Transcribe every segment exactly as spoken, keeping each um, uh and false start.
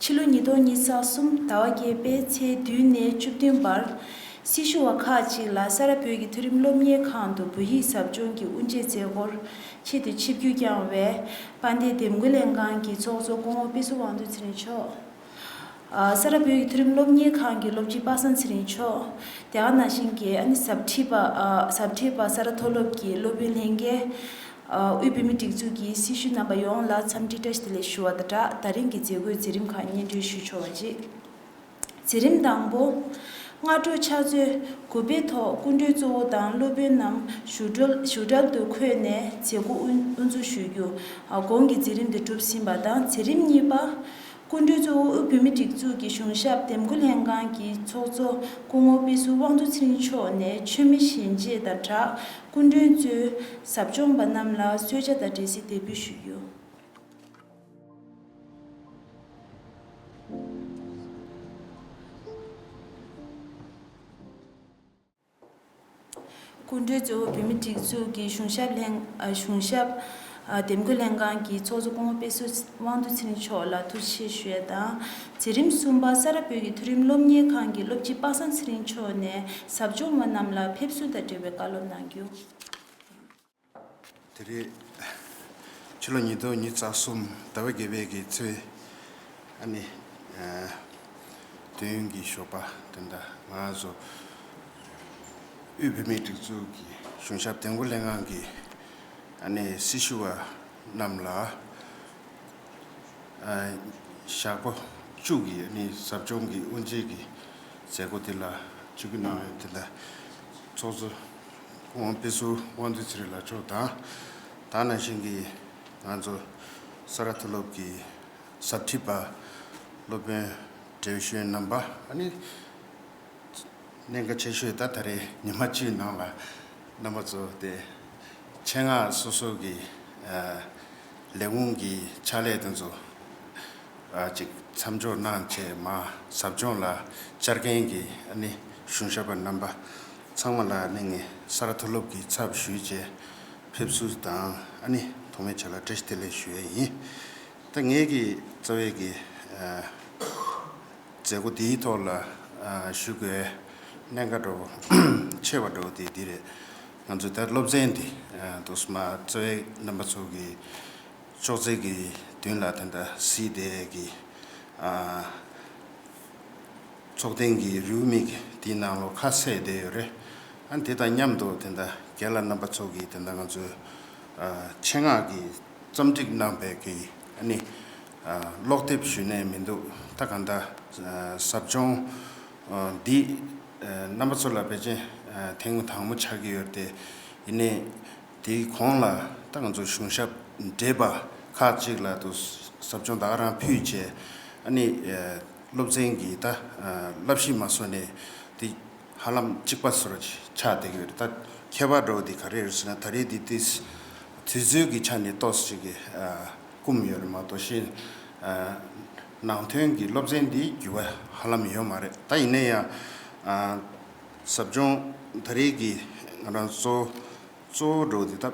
ཕྱི་ལོ་ཉིས་སྟོང་ཉི་ཤུ་རྩ་གསུམ་ཟླ་བ་བརྒྱད་པའི་ཚེས་བདུན་ནས་བཅུ་བདུན་བར། སྲི་ཞུ་བ་ཁག་ཅིག་ལ་ས་རཱ་བོད་ཀྱི་མཐོ་རིམ་སློབ་གཉེར་ཁང་དུ་བོད་ཡིག་ཟབ་སྦྱོང་གི་དབུ་འབྱེད་མཛད་སྒོར་ཆེད་དུ་ཆིབས་བསྒྱུར་བསྐྱངས་བའི་དཔལ་ལྡན་འདེམས་བསྐོ་ལྷན་ཁང་གི་ཚོགས་གཙོ་སྐུ་ངོ་དཔེ་ཟུར་དབང་འདུས་ཚེ་རིང་མཆོག་ཨ། ས་རཱ་བོད་ཀྱི་མཐོ་རིམ་སློབ་གཉེར་ཁང་གི་སློབ་སྤྱི་པ་སངས་ཚེ་རིང་མཆོག་དེ་ག་ནང་བཞིན་གྱི་ཨ་ནི་ཟབ་ཁྲིད་པ། ཨ། ཟབ་ཁྲིད་པ་ས་རཱ་མཐོ་སློབ་ཀྱི་སློབ་དཔོན་ལྷན་རྒྱས། ཨ། དབུས་བོད་མིའི་སྒྲིག་འཛུགས་ཀྱི་སྲི་ཞུ་རྣམ་པ་ཡོངས་ལ་འཚམས་འདྲི་བཀྲ་ཤིས་བདེ་ལེགས་ཞུ་བ་དང་སྦྲགས། ད་རིང་གི་མཛད་སྒོའི་མཛད་རིམ་ཁག་སྙན་སྒྲོན་ཞུ་ཆོག་པ་བྱེད། མཛད་རིམ་དང་པོ། སྔ་དྲོ་ཕྱག་ཚོད་དགུ་པའི་ཐོག་སྐུ་མགྲོན་གཙོ་བོ་དང་སློབ་དཔོན་རྣམས་བཞུགས་གྲལ་བཞུགས་གྲལ་དུ་འཁོད་ནས་མཛད་སྒོ་དབུ་དབུ་འཛུགས་ཞུ་རྒྱུ། ཨ། གོང་གི་མཛད་རིམ་དེ་གྲུབ་ཟིན་པ་དང་། མཛད་རིམ་གཉིས་པ། སྐུ་མགྲོན་གཙོ་བོ་དབུས་བོད་མིའི་སྒྲིག་འཛུགས་ཀྱི་གཞུང་ཞབས་འདེམས་བསྐོ་ལྷན་ཁང་གི་ཚོགས་གཙོ་སྐུ་ངོ་དཔེ་ཟུར་དབང་འདུས་ཚེ་རིང་མཆོག་ནས་མཆོད་མེ་ཞལ་འབྱེད་དང་སྦྲགས། སྐུ་མགྲོན་གཙོས་ཟབ་སྦྱོང་པ་རྣམས་ལ་གསོལ་ཇ་དང་འབྲས་སིལ་འདེགས་འབུལ་ཞུ་རྒྱུ། སྐུ་མགྲོན་གཙོ་བོ་བོད་མིའི་སྒྲིག་འཛུགས་ཀྱི་གཞུང་ཞབས་ལྷན། ཨ། གཞུང་ཞབས། ཨ། འདེམས་བསྐོ་ལྷན་ཁང་གི་ཚོགས་གཙོ་སྐུ་ངོ་དཔེ་ཟུར་དབང་འདུས་ཚེ་རིང་མཆོག་ལ་ཐུགས་རྗེ་ཆེ་ཞུ་ཡ་དང་། མཛད་རིམ་གསུམ་པ། ས་རཱ་བོད་ཀྱི་མཐོ་རིམ་སློབ་གཉེར་ཁང་གི་སློབ་སྤྱི་པ་སངས་ཚེ་རིང་མཆོག་ནས་ཟབ་སྦྱོང་བ་རྣམས་ལ་ཕེབས་བསུ་དང་འབྲེལ་བའི་བཀའ་སློབ་གནང་རྒྱུ། དེ་རིང་ཕྱི་ལོ་ཉིས་སྟོང་ཉི་ཤུ་རྩ་གསུམ་ཟླ་བ་བརྒྱད་པའི་གི་ཚེས། ཨ་ནི། ཨ། བདུན་གྱི་ཞོགས་པ་དེ་འདྲ་ང་ཚོ་དབུས་བོད་མིའི་སྒྲིག་འཛུགས་ཀྱི་གཞུང་ཞབས་འདེམས་བསྐོ་ལྷན་ཁང་གི་ཨ་ནི་སྲི་ཞུ་བ་རྣམས་ལ། ཨ། ཞག་པོ་བཅུ་གི་ཨ་ནི་ཟབ་སྦྱོང་གི་དབུ་འབྱེད་ཀྱི་མཛད་སྒོ་དེ་ལ་ཆིབས་བསྒྱུར་གནང་ཡོད། དེ་ལ་ཚོགས་གཙོ་སྐུ་ངོ་དཔེ་ཟུར་དབང་འདུས་ཚེ་རིང་ལགས་མཆོག་དང་། ད་ནང་བཞིན་གྱི་ང་ཚོ་ས་རཱ་མཐོ་སློབ་ཀྱི་ཟབ་ཁྲིད་པ་སློབ་དཔོན་བགྲེས་གཞོན་རྣམ་པ། ཨ་ནི། གནད་འགག་ཆེ་ཤོས་ད་ད་རེས་ཉི་མ་བཅུའི་ནང་ལ་རྣམ་པ་ཚོ་དེ་ཆེད་མངགས་སོ་སོ་གི། ཨ། ལས་ཁུངས་ཀྱི་ཕྱག་ལས་དེ་ཚོ། ཨ། ཅིག་མཚམས་འཇོག་གནང་བྱས་མར་ཟབ་སྦྱོང་ལ་བཅར་མཁན་གྱི་ཨ་ནི་གཞུང་ཞབས་པ་རྣམ་པ་ཚང་མ་ལ་ཨ་ནི་ངས་ས་རཱ་མཐོ་སློབ་ཀྱི་ཚབ་ཞུས་བྱས་ཕེབས་བསུ་དང་ཨ་ནི་ཐོག་མའི་ཆ་ལ་བཀྲ་ཤིས་བདེ་ལེགས་ཞུ་ཡས་ཡིན། ད་ངེད་ཀྱི་རྩ་བའི་གི། ཨ། མཛད་སྒོ་འདིའི་ཐོག་ལ། ཨ། ཞུ་དགོས་གནད་འགག་འདྲ་བོ་ཆེ་བ་འདྲ་བོ་དེ་འདི་རེད། ང་ཚོའི་ད་སློབ་ཚན་འདི། ཨ། དུས་མ་གཙོ་བོའི་རྣམ་པ་ཚོ་གི་ཅོག་ཙེ་གི་མདུན་ལ་དེ་འདྲ་གཟིགས་བསྡད་ཀྱི། ཨ། ཚོགས་ཐེངས་ཀྱི་རེའུ་མིག་འདིའི་ནང་ལོགས་ཁ་གསལ་བསྡད་ཡོད་རེད། ཨ། དེ་དང་མཉམ་དུ་དེ་འདྲ་རྒན་ལགས་རྣམ་པ་ཚོ་གིས་དེ་འདྲ་ང་ཚོའི། ཨ། ཆེད་མངགས་ཀྱི་རྩོམ་སྒྲིག་གནང་བའི་གི་ཨ་ནི། ཨ། ཀློག་དེབ་ཞུས་ནས་མི་འདུག་ད་གང་ལྟར། ཨ། ཟབ་སྦྱོང་། ཨ། འདི། ཨ། རྣམ་པ་ཚོ་ལ་ཕལ་ཆེར། ཨ། ཐེངས་དང་པོ་ཆགས་ཀྱི་ཡོད་དེ། ཡིན་ནའི་དེའི་གོང་ལ་ད་ང་ཚོ་གཞུང་ཞབས་བགྲེས་པ་ཁག་ཅིག་ལ་དུ་ཟབ་སྦྱོང་ད་ག་རང་ཕུལ་བྱས། ཨ་ནི། ཨ། སློབ་ཚན་གྱི་ད། ཨ། བསླབ་གཞི་མ་བཟོ་ནས་དེ། ཧ་ལམ་གཅིག་པ་བཟོ་འདྲ་ཆགས་བསྡད་ཀྱི་ཡོད་རེད། ད་ཁྱད་པར་འདྲ་བོ་འདི་ག་རེ་རེད་ཟེར་ན། ད་རེས་འདི་ཏིས་དུས་ཚོད་ཀྱི་ཆ་ནས་ཏོག་ཙམ་ཅིག་གི། ཨ། སྐུམ་ཡོད་རེད་མ་གཏོགས་ཤིན། ཨ། ནང་དོན་གྱི་སློབ་ཚན་འདི་འགྱུར་བ་ཧ་ལམ་ཡོད་མ་རེད། ད་ཡིན་ན་ཡང་། ཨ། ཟབ་སྦྱོང་ད་རེས་ཀྱི་ང་རང་ཚོ་གཙོ་བོ་འདྲ་བོ་འདི་ད།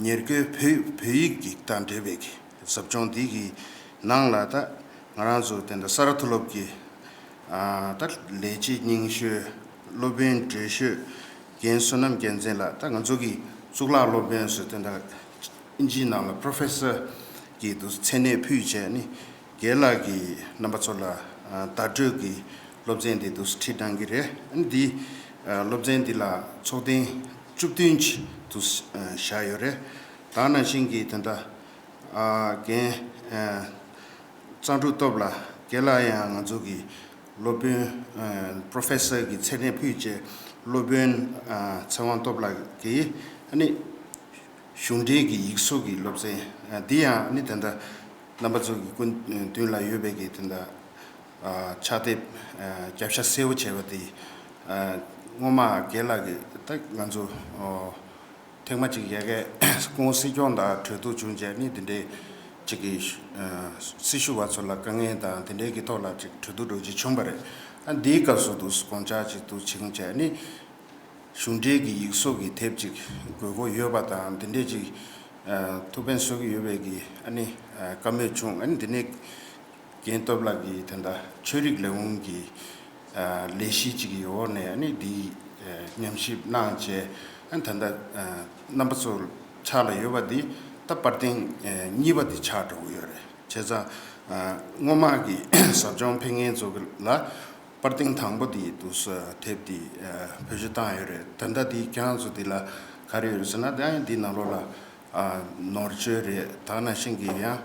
ཉེར་དགུའི་བོད་བོད་ཡིག་གི་དང་འབྲེལ་བའི་གི་ཟབ་སྦྱོང་འདི་གི་ནང་ལ་ད་ང་རང་ཚོ་དེ་འདྲ་ས་རཱ་མཐོ་སློབ་ཀྱི། ཨ། ད་ལས་བྱེད་རྙིང་ཤོས། སློབ་དཔོན་བགྲེས་ཤོས་རྒན་བསོད་ནམས་རྒྱལ་མཚན་ལགས། ད་ང་ཚོ་གི་གཙུག་ལག་སློབ་དཔོན་ཟེར་དེ་འདྲ་ཨིན་ཇིའི་ནང་ལ་པོ་རོ་ཕེ་སར་གྱི་དུ་མཚན་གནས་ཕུལ་བྱས་ནི། རྒན་ལགས་ཀྱིས་རྣམ་པ་ཚོ་ལ། ཨ། བརྡ་སྤྲོད་ཀྱི་སློབ་ཚན་འདི་དུ་ཁྲིད་གནང་གི་རེད། ཨ་ནི་འདི། ཨ། སློབ་ཚན་འདི་ལ་ཚོགས་ཐེངས་བཅུ་བདུན་ཅིག་དུ། ཨ། བཞག་ཡོད་རེད། ད་ནང་བཞིན་གྱི་དེ་འདྲ། ཨ། རྒན། ཨ། གཙང་ཕྲུག་སྟོབས་ལགས། རྒན་ལགས་ཡང་ང་ཚོ་གི་སློབ་དཔོན། ཨ། པོ་རོ་ཕེ་སར་གྱི་མཚན་གནས་ཕུལ་བྱས་སློབ་དཔོན། ཨ། ཚེ་དབང་སྟོབས་ལགས་ཀྱིས་ཨ་ནི། གཞུང་འབྲེལ་གྱི་ཡིག་གཟུགས་ཀྱི་སློབ་ཚན། ཨ། འདི་ཡང་ནི་དེ་འདྲ་རྣམ་པ་ཚོ་གི་སྐུ་མདུན་ལ་ཡོད་པའི་གི་དེ་འདྲ། ཨ། ཕྱག་དེབ། ཨ། རྒྱབ་ཤ་སེར་པོ་བྱས་པ་དེ། ཨ། སྔོན་མ་རྒན་ལགས་ཀྱིས་ད་ང་ཚོ། ཨོ། ཐེངས་མ་གཅིག་ཡ་གི་སྐུ་ངོ་སྲིད་སྐྱོང་དང་གྲོས་བསྡུར་བྱུང་རྗེས་ནི་དེ་འདྲའི་ཅིག་གི། ཨ། སྲི་ཞུ་བ་ཚོ་ལ་དཀའ་ངལ་དང་དེ་འདྲའི་གི་ཐོག་ལ་ཅིག་གྲོས་བསྡུར་འགྲོ་རྒྱུ་བྱུང་བ་རེད། ཨ། འདིའི་སྐབས་སུ་དུ་དགོངས་འཆར་ཅིག་ཏུ་བྱུང་རྗེས་ནི། གཞུང་འབྲེལ་གྱི་ཡིག་གཟུགས་ཀྱི་དེབ་ཅིག་དགོས་མཁོ་ཡོད་པ་དང་། དེ་འདྲས་ཅིག་ཨ། ཐུགས་ཕན་གསོས་ཀྱི་ཡོད་པའི་གི་ཨ་ནི། ཨ། བཀའ་མོལ་བྱུང་། ཨ་ནི་དེ་ནས་ རྒན་སྟོབས་ལགས་ཀྱིས་ད་ལྟ་ཆོས་རིག་ལས་ཁུངས་ཀྱི་ལས་གཞི་གཅིག་གི་འོག་ནས་ཨ་ནི་འདི་ཉམས་ཞིབ་གནང་བྱས། ཨ་ནི་ད་ལྟ་རྣམ་པ་ཚོ་ཕྱག་ལ་ཡོད་པ་འདི་ད་པར་ཐེངས་གཉིས་པ་འདི་ཆགས་འགྲོ་གི་ཡོད་རེད། བྱས་ཙང་སྔོན་མ་གི་ཟབ་སྦྱོང་ཕེབས་མཁན་ཚོ་ལ་པར་ཐེངས་དང་པོ་འདི་འདུག་སེ་དེབ་འདི་བེད་སྤྱོད་བཏང་ཡོད་རེད། ད་ལྟ་འདི་ཁྱེད་རང་ཚོ་འདི་ལ་ག་རེ་ཡོད་རེད་ཟེར་ན། ད་ཡང་འདི་ནང་ལོགས་ལ་ནོར་བཅོས་རེད། ད་ག་ནང་བཞིན་གྱི་ཡང་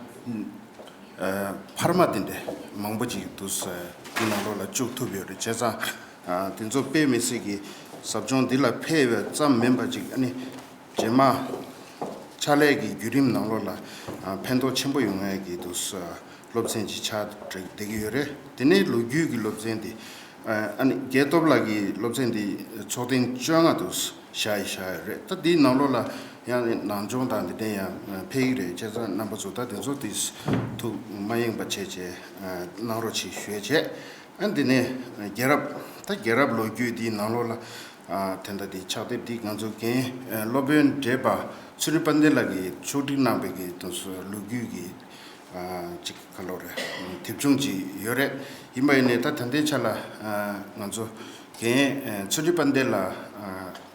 འཕར་མ་དེ་འདྲ་མང་པོ་ཅིག་འདུག་སེ་འདི་ནང་ལོགས་ལ་བཅུག་ཐུབ་ཡོད་རེད། བྱས་ཙང་དེ་ཚོ་དཔེ་མི་སྲིད་ཀྱི་ཟབ་སྦྱོང་འདི་ལ་ཕེབས་ཡོད་ཙམ་མིན་པ་ཅིག་ཨ་ནི་རྗེས་མ་ཕྱག་ལས་ཀྱི་བརྒྱུད་རིམ་ནང་ལོགས་ལ་ཕན་ཐོགས་ཆེན་པོ་ཡོང་ཡས་ཀྱི་འདུག་སེ་སློབ་ཚན་ཅིག་ཆགས་བསྡད་ཀྱི་ཡོད་རེད། དེ་ནས་ལོ་རྒྱུས་ཀྱི་སློབ་ཚན་འདི་ཨ་ནི་རྒན་སྟོབས་ལགས་ཀྱི་སློབ་ཚན་འདི་ཚོགས་ཐེངས་བཅོ་ལྔ་འདུག་སེ་བཞག་ཡི་བཞག་ཡོད་རེད། ད་འདིའི་ནང་ལོགས་ལ་ཡང་ནང་སྦྱོང་དང་འདི་འདྲ་ཡང་ཕེབས་ཀྱི་རེད། བྱས་ཙང་རྣམ་པ་ཚོ་ད་དེ་ཚོ་དེ་ཐུགས་མ་ཡེངས་པ་བྱས་བྱས་གནང་རོགས་བྱེད་ཞུ་ཡས་བྱས། ཨ་འདི་ནས་རྒྱལ་རབས། ད་རྒྱལ་རབས་ལོ་རྒྱུས་འདིའི་ནང་ལོགས་ལ་ཨ་དེ་འདྲ་འདི་ཕྱག་དེབ་འདི་ང་ཚོ་རྒན་སློབ་དཔོན་བགྲེས་པ་ཚུལ་ཁྲིམས་དཔལ་ལྡན་ལགས་ཀྱིས་ཕྱོགས་སྒྲིག་གནང་བའི་གི་དེ་ཚོ་ལོ་རྒྱུས་ཀྱི་ཅིག་ག་ལོ་རེད། དེབ་ཆུང་ཅིག་ཡོད་རེད། ཡིན་པ་ཡིན་ནའི་ད་ད་ལྟའི་ཆ་ལ་ང་ཚོ་རྒན་ཚུལ་ཁྲིམས་དཔལ་ལྡན་ལགས་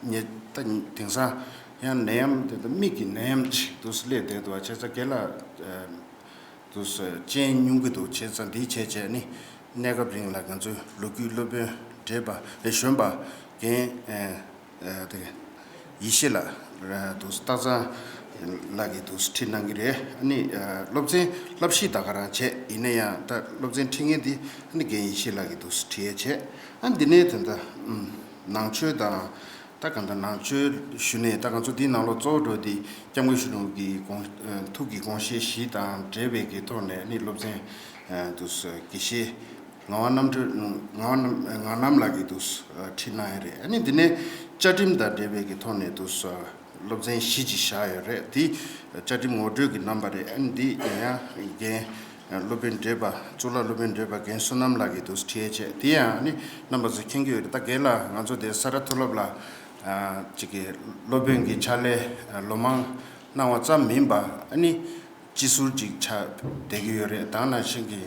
ཉེ་ད་དེང་སང་ཡང་ནད་ཡམས་དེ་ད་མིག་གི་ནད་ཡམས་ཅིག་འདུག་སེ་སླེབས་བསྡད་འདུག་བ། བྱས་ཙང་རྒན་ལགས་འདུག་སེ་སྤྱན་སྨྱུང་གི་འདུག་བྱས་ཙང་འདི་བྱས་བྱས་ནི་གནས་སྐབས་རིང་ལ་ང་ཚོའི་ལོ་རྒྱུས་སློབ་དཔོན་བགྲེས་པ་ཨེ་གཞོན་པ་རྒན་ཨེ་དེ་ཡེ་ཤེས་ལགས་ར་འདུག་སྟག་ཚང་ལགས་ཀྱིས་འདུག་ཁྲིད་གནང་གི་རེད། ཨ་ནི་སློབ་ཚན་བསླབ་གཞི་ད་ག་རང་བྱས། ཡིན་ན་ཡང་ད་སློབ་ཚན་ཁྲིད་མཁན་འདི་ཨ་ནི་རྒན་ཡེ་ཤེས་ལགས་ཀྱིས་འདུག་ཁྲིད་ཡས་བྱས། ཨ་འདི་ནས་དེ་འདྲ་ནང་ཆོས་དང་། ད་གང་ལྟར་ནང་ཆོས་ཞུ་ནས་ད་ང་ཚོ་འདིའི་ནང་ལོགས་གཙོ་བོ་འགྲོ་དེ་སྐྱབས་མགོན་ཆེན་པོ་གི་དགོངས་ཐུགས་ཀྱི་དགོངས་བཞེད་བཞི་དང་འབྲེལ་བའི་གི་ཐོག་ནས་ནི་སློབ་ཚན་དུ་དགེ་བཤེས་ངག་དབང་རྣམ་གྲོལ་ངག་དབང་རྣམ་ངག་རྣམ་ལགས་ཀྱིས་དུ་ཁྲིད་གནང་ཡོད་རེད། ཨ་ནི་འདི་ནས་བཅའ་ཁྲིམས་དང་འབྲེལ་བའི་གི་ཐོག་ནས་དུ་སློབ་ཚན་བཞི་ཅིག་བཞག་ཡོད་རེད། དེ་བཅའ་ཁྲིམས་ངོ་སྤྲོད་ཀྱི་རྣམ་པ་རེད། ཨ་ནི་འདི་ཡང་རྒན་སློབ་དཔོན་བགྲེས་པ་གཙུག་ལག་སློབ་དཔོན་བགྲེས་པ་རྒན་བསོད་ནམས་ལགས་ཀྱིས་འདུག་ཁྲིད་བྱས། དེ་ཡང་ནི་རྣམ་པ་ཚོས་མཁྱེན་གྱི་ཡོད་རེད། ད་རྒན་ལགས་ང་ཚོ་དེ་ས་རཱ་མཐོ་སློབ་ལ་ཅིག་གི་སློབ་དཔོན་གྱི་ཕྱག་ལས་ལོ་མང་གནང་བ་ཙམ་མིན་པ་ཨ་ནི་སྤྱི་ཟུར་ཅིག་ཆགས་བསྡད་ཀྱི་ཡོད་རེད། ད་ནང་བཞིན་གྱི་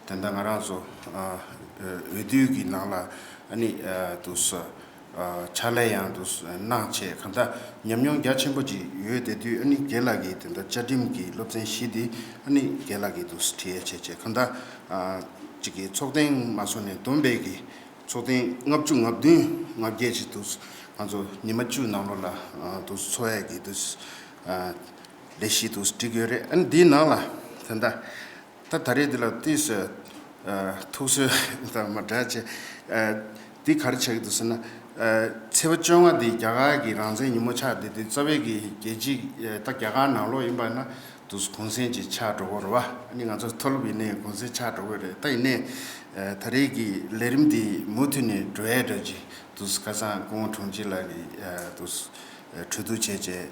དེ་འདྲ་ང་རང་ཚོ་འོས་བསྡུ་གི་ནང་ལ་ཨ་ནི་འདུག་སེ་ཕྱག་ལས་ཡང་དུ་གནང་བྱས། གང་ལྟར་ཉམས་མྱོང་རྒྱ་ཆེན་པོ་ཅིག་ཡོད་དེ་དུས་ཨ་ནི་རྒན་ལགས་ཀྱིས་དེ་འདྲ་བཅའ་ཁྲིམས་ཀྱི་སློབ་ཚན་བཞི་འདི་ཨ་ནི་རྒན་ལགས་ཀྱིས་དུ་ཁྲིད་ཡས་བྱས་བྱས། གང་ལྟར་ཅིག་གི་ཚོགས་ཐེངས་མ་སོང་ནས་བསྡོམས་པས་ཀྱི་ཚོགས་ཐེངས་ལྔ་བཅུ་ང་བདུན་ང་བརྒྱད་ཅིག་དུ་ང་ཚོ་ཉི་མ་བཅུ་ནང་ལོགས་ལ་དུ་འཚོགས་ཡས་ཀྱི་དུ་ལས་གཞི་དུ་བསྒྲིགས་ཡོད་རེད། ཨ་ནི་འདིའི་ནང་ལ་དེ་འདྲ། ད་ད་རེས་འདི་ལ་ཏོག་ཙམ་ཐུགས་གསོ་དང་མ་འདྲ་བྱས། འདི་ག་རེ་ཆགས་ཀྱི་འདུག་ཟེར་ན། ཚེས་པ་བཅོ་ལྔ་འདི་རྒྱ་གར་གྱི་རང་བཙན་ཉིན་མོ་ཆགས་བསྡད་དུས་རྩ་བའི་གི་རྒྱལ་སྤྱི་ད་རྒྱ་གར་ནང་ལོགས་ཡིན་པ་ན་དུས་གུང་སེང་ཅིག་ཆགས་འགྲོ་གི་རེད་བ། ཨ་ནི་ང་ཚོ་མཐོ་སློབ་ཡིན་ནའི་གུང་སེང་ཆགས་འགྲོ་གི་རེད། ད་ཡིན་ནའི་ད་རེས་ཀྱི་ལས་རིམ་འདི་མུ་མཐུད་ནས་འགྲོ་ཡས་འདྲ་ཅིག་དུས་ཁ་སང་སྐུ་ངོ་དྲུང་ཆེ་ལགས་ཀྱིས་དུས་གྲོས་བསྡུར་བྱས་བྱས།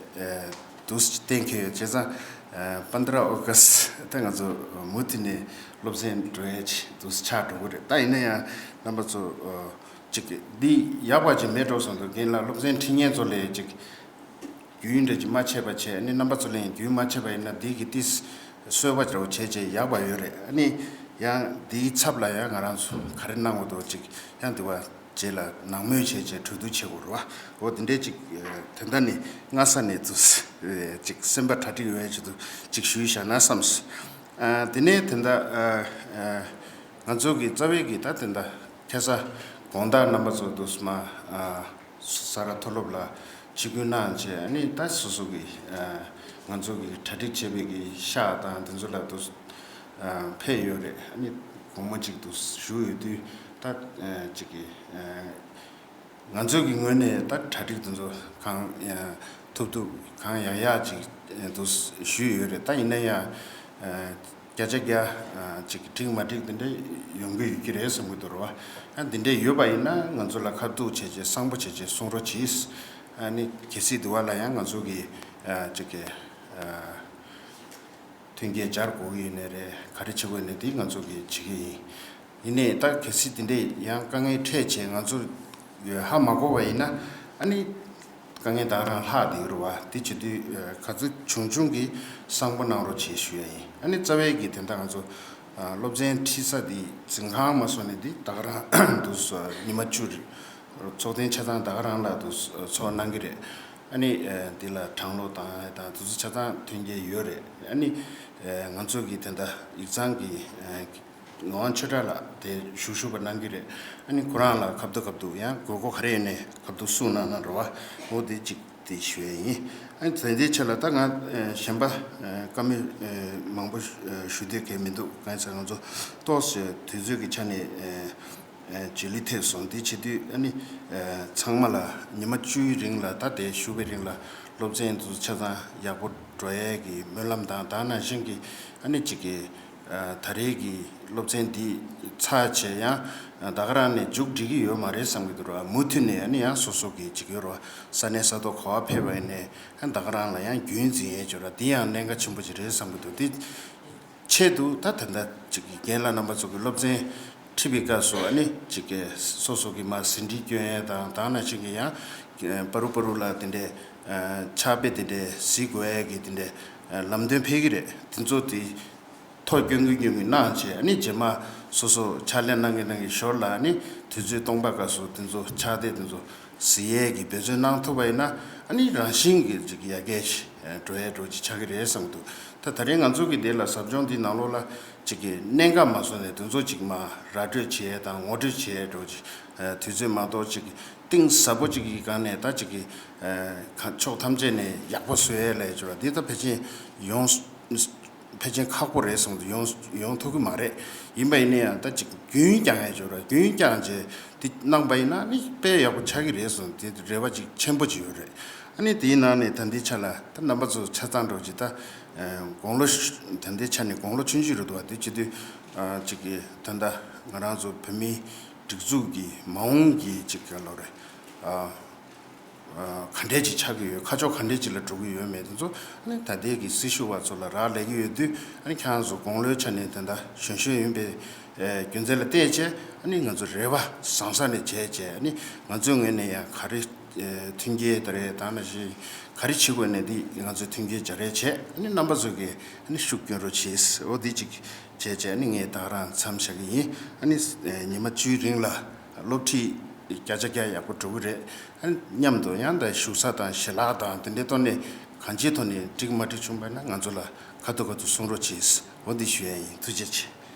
དུས་གཏན་འཁེལ་ཡོད། བྱས་ཙང་པན་དྲ་ཨོ་གསྟ་ད་ང་ཚོ་མུ་མཐུད་ནས་སློབ་ཚན་འགྲོ་ཡས་ཅིག་དུས་ཆགས་འགྲོ་གི་རེད། ད་ཡིན་ན་ཡང་རྣམ་པ་ཚོ་ཅིག་འདི་ཡག་པ་ཅིག་མེད་འགྲོ་སོང་འདུག་རྒན་ལགས་སློབ་ཚན་ཁྲིད་མཁན་ཚོ་ལས་ཅིག་རྒྱུན་འབྲས་ཅིག་མ་ཆད་པ་བྱས། ཨ་ནི་རྣམ་པ་ཚོ་ལས་རྒྱུན་མ་ཆད་པ་ཡིན་ན་འདི་གི་ཏིས་གསོལ་བ་འདྲ་བོ་བྱས་བྱས་ཡག་པ་ཡོད་རེད། ཨ་ནི་ཡང་འདིའི་ཚབ་ལ་ཡང་ང་རང་ཚོ་ག་རེ་གནང་དགོས་འདུག་ཅིག་ཡང་འདི་བ། རྗེས་ལ་ནང་མོལ་བྱས་བྱས་གྲོས་བསྡུར་བྱེད་དགོས་རེད་བ། འོ་དེ་འདྲའི་ཅིག་དེ་འདྲ་ནི་སྔ་ས་ནས་དུ་ཅིག་སེམས་པ་གྲ་སྒྲིག་ཡོད་ཡ་ཆེད་དུ་ཅིག་ཞུས་བཞག་ན་བསམས། དེ་ནས་དེ་འདྲ་ང་ཚོ་གི་རྩ་བའི་གི་ད་དེ་འདྲ་ཁ་སང་དགོང་དག་རྣམ་པ་ཚོ་དུ་མ་ས་རཱ་མཐོ་སློབ་ལ་ཆིབས་བསྒྱུར་གནང་བྱས། ཨ་ནི་ད་སོ་སོ་གི་ང་ཚོ་གི་གྲ་སྒྲིག་བྱས་པའི་གི་ཤག་དང་དེ་ཚོ་ལ་དུ་ཕེབས་ཡོད་རེད། ཨ་ནི་དགོང་མོ་གཅིག་ཏུ་བཞུགས་ཡོད་དུས་ད་ཅིག་གི་ང་ཚོའི་གི་ངོས་ནས་ད་གྲ་སྒྲིག་དེ་ཚོ་གང་ཐུབ་ཐུབ་གང་ཡག་ཡག་ཅིག་དུ་ཞུས་ཡོད་རེད། ད་ཡིན་ན་ཡང་བརྒྱ་ཆ་བརྒྱ་ཅིག་འགྲིག་མ་འགྲིག་དེ་འདྲ་ཡོང་གི་ཡོད་ཀྱི་རེད་བསམ་གྱི་འདུག་རེད་བ། ཨ་འདི་འདྲ་ཡོད་པ་ཡིན་ན་ང་ཚོ་ལ་ཁ་ཐུག་བྱས་བྱས་གསང་པོ་བྱས་བྱས་གསུང་རོགས་གྱིས། ཨ་ནི་གལ་སྲིད་དུ་བ་ལ་ཡང་ང་ཚོ་གི་ཅིག་གི་མཐུན་རྐྱེན་སྦྱར་དགོས་ཀྱི་ཡོད་ནའི་རེད། ག་རེ་བྱེད་དགོས་ནའི་དེ་ང་ཚོ་གིས་བྱེད་ཀྱི་ཡིན། ཡིན་ནའི་ད་གལ་སྲིད་དེ་འདྲས་ཡང་དཀའ་ངལ་འཕྲད་བྱས་ང་ཚོ་ཧ་མ་གོ་བ་ཡིན་ན་ཨ་ནི་དཀའ་ངལ་ད་རང་ལྷག་བསྡད་ཡོད་རེད་བ། དེ་བྱེད་དུས་ག་ཚོད་བྱུང་བྱུང་གིས་གསང་པོ་གནང་རོགས་བྱེད་ཞུ་ཡ་ཡིན། ཨ་ནི་རྩ་བའི་གི་དེ་འདྲ་ང་ཚོ་ སློབ་ཚན་ཁྲིད་ས་དེ་འཛིན་ཁང་མ་སོང་ནས་དེ་ད་ག་རང་དུ་ཉི་མ་བཅུ་རེ་ཚོགས་ཐེངས་ཆ་ཚང་ད་ག་རང་ལ་དུ་ཚོགས་གནང་གི་རེད། ཨ་ནི་དེ་ལ་གྲང་གློག་དང་དང་དུ་ཚོ་ཆ་ཚང་ཐོན་གྱི་ཡོད་རེད། ཨ་ནི་ང་ཚོ་གི་དེ་འདྲ་ཡིག་ཚང་གི་ངག་དབང་ཆོས་གྲགས་ལགས་དེ་ཞུ་ཞུ་བ་གནང་གི་རེད། ཨ་ནི་ཁོ་རང་ལ་ཁ་བརྡ་ཁ་བརྡ་ཡང་དགོས་མཁོ་ག་རེ་ཡོད་ནས་ཁ་བརྡ་གསུང་གནང་གནང་རོགས། འོ་དེ་གཅིག་དེ་ཞུ་ཡས་ཡིན། ཨ་ནི་དེ་འདྲའི་ཆེད་ལ་ད་ང་གཞན་པ་བཀའ་མོལ་མང་པོ་ཞུ་འདོད་གལ་མི་འདུག་གང་ཡིན་ཟེར་ང་ཚོ་ཏོག་ཙམ་དུས་ཚོད་ཀྱི་ཆ་ནས་བརྗེ་ལུས་ཐེབས་སོང་། དེ་བྱེད་དུས་ཨ་ནི་ཚང་མ་ལ་ཉི་མ་བཅུའི་རིང་ལ་ད་དེ་བཞུགས་པའི་རིང་ལ་སློབ་ཚན་དུ་ཆ་ཚང་ཡག་པོ་འགྲོ་ཡས་ཀྱི་སྨོན་ལམ་དང་ད་ནང་བཞིན་གྱི་ཨ་ནི་གཅིག་གི་ད་རེས་ཀྱི་སློབ་ཚན་འདི་ཚར་བྱས་ཡང་ད་ག་རང་ནས་མཇུག་སྒྲིལ་གྱི་ཡོད་མ་རེད་བསམ་གྱི་འདུག་ར། མུ་མཐུད་ནས་ཨ་ནི་ཡང་སོ་སོ་གི་གཅིག་ཡོད་ར་ས་གནས་ས་ཐོག་ག་པར་ཕེབས་པ་ཡིན་ནའི་ད་ག་རང་ལ་ཡང་རྒྱུན་འཛིན་ཡས་ཅིག་ཡོད་ར། འདི་ཡང་གནད་འགག་ཆེན་པོ་ཅིག་རེད་བསམ་གྱི་འདུག་འདི་ཆེད་དུ་ད་ད་ལྟ་གཅིག་གི་རྒན་ལགས་རྣམ་པ་ཚོ་གི་སློབ་ཚན་ཁྲིད་པའི་སྐབས་སུ་ཨ་ནི་གཅིག་གི་སོ་སོ་གི་མར་ཟིན་བྲིས་སྐྱོན་ཡས་དང་ད་ནང་བཞིན་གྱི་ཡང་པ་རུ་པ་རུ་ལ་དེ་འདྲའི་ཕྱག་དཔེ་དེ་འདྲའི་གཟིགས་དགོས་ཡས་ཀྱི་དེ་འདྲའི་ལམ་སྟོན་ཕེབས་ཀྱི་རེད། དེ་ཚོ་དེ་ཐོ་སྐྱོན་གྱི་སྐྱོན་གྱི་གནང་བྱས་ཨ་ནི་རྗེས་མ་སོ་སོ་ཕྱག་ལས་གནང་གི་གནང་གི་ཞོར་ལ་ཨ་ནི་དུས་ཚོད་སྟོང་པ་སྐབས་སུ་དེ་ཚོ་ཕྱག་དེབ་དེ་ཚོ་གཟིགས་ཡས་ཀྱི་འབད་བརྩོན་གནང་ཐུབ་པ་ཡིན་ན་ཨ་ནི་རང་བཞིན་གྱི་ཅིག་ཡར་རྒྱས་འགྲོ་ཡས་འགྲོ་ཅིག་ཆགས་ཀྱི་རེད་བསམ་གྱི་འདུག་ད་ད་རེས་ང་ཚོ་གི་དེ་ལ་ཟབ་སྦྱོང་འདི་ནང་ལོགས་ལ་ཅིག་གི་གནད་འགག་མ་བཟོ་ནས་དེ་ཚོ་ཅིག་མ་ར་སྤྲོད་བྱེད་ཡས་དང་ངོ་སྤྲོད་བྱེད་ཡས་འགྲོ་ཅིག་དུས་ཚོད་མ་གཏོགས་ཅིག་གཏིང་ཟབ་པོ་ཅིག་གི་སྒང་ནས་ད་ཅིག་གི་ཕྱོགས་ཐམས་ཅད་ནས་ཡག་པོ་བཟོ་ཡས་ལས་ཅིག་འདི་ད་ཕལ་ཆེར་ཡོང་ཕལ་ཆེར་ཁག་པོ་རེད་བསམ་གྱི་འདུག་ཡོང་ཡོང་ཐུབ་ཀྱི་མ་རེད། ཡིན་པ་ཡིན་ན་ཡང་ད་ཅིག་རྒྱུན་བསྐྱངས་ཡས་ཅིག་ར་རྒྱུན་བསྐྱངས་བྱས་དེ་གནང་པ་ཡིན་ན་ནི་དཔེ་ཡག་པོ་ཆགས་ཀྱི་རེད་བསམ་དེ་རེ་བ་ཅིག་ཆེན་པོ་ཅིག་ཡོད་རེད། ཨ་ནི་དེའི་ནང་ནས་ད་ལྟའི་ཆ་ལ་ད་རྣམ་པ་ཚོ་ཆ་ཚང་འགྲོ་ཅིག་ད་དགུང་ལོ་ད་ལྟའི་ཆ་ནས་དགུང་ལོ་ཆུང་ཆུང་རེད་འདུག་བ། དེ་བྱེད་དུས་ཅིག་གི་ད་ལྟ་ང་རང་ཚོ་བོད་མིའི་སྒྲིག་འཛུགས་ཀྱི་མ་འོངས་ཀྱི་ཅིག་ག་ལོ་རེད། ག་འདྲས་ཅིག་ཆགས་ཀྱི་ཡོད། ཁ་ཕྱོགས་ག་འདྲས་ཅིག་ལ་འགྲོ་གི་ཡོད་མེད་དེ་ཚོ་ཨ་ནི་ད་ལྟའི་གི་སྲི་ཞུ་བ་ཚོ་ལ་རག་ལས་ཀྱི་ཡོད་དུས་ཨ་ནི་ཁྱེད་རང་ཚོ་དགུང་ལོའི་ཆ་ནས་དེ་འདྲ་གཞོན་གཞོན་ཡིན་པའི་རྒྱུ་མཚན་ལ་བལྟས་བྱས་ཨ་ནི་ང་ཚོ་རེ་བ་བཟང་ས་ནས་བྱས་བྱས་ཨ་ནི་ང་ཚོའི་ངོས་ནས་ཡང་ག་རེ་མཐུན་རྐྱེན་དེ་རེད་ད་ནང་བཞིན་ག་རེ་བྱེད་དགོས་ནས་འདི་ང་ཚོས་མཐུན་རྐྱེན་སྦྱར་རེས་བྱས་ཨ་ནི་རྣམ་པ་ཚོ་གིས་ཨ་ནི་ཤུགས་སྐྱོན་རོགས་བྱེད། འོ་འདི་གཅིག་བྱས་བྱས་ཨ་ནི་ངས་ད་རང་མཚམས་བཞག་གི་ཡིན། ཨ་ནི་ཉི་མ་བཅུའི་རིང་ལ་སློབ་ཁྲིད་བརྒྱ་ཆ་བརྒྱ་ཡག་པོ་འགྲོ་གི་རེད། མཉམ་དུ་ཡང་ད་བཞུགས་ས་དང་ཞལ་ལག་དང་དེ་འདྲའི་ཐོག་ནས་གང་ཅིའི་ཐོག་ནས་འགྲིག་མ་འགྲིག་བྱུང་བ་ན་ང་ཚོ་ལ་ཁ་ཐུག་ཁ་ཐུག་གསུང་རོགས་གྱིས། འོ་འདི་ཞུ་ཡ་ཡིན། ཐུགས་རྗེ་ཆེ།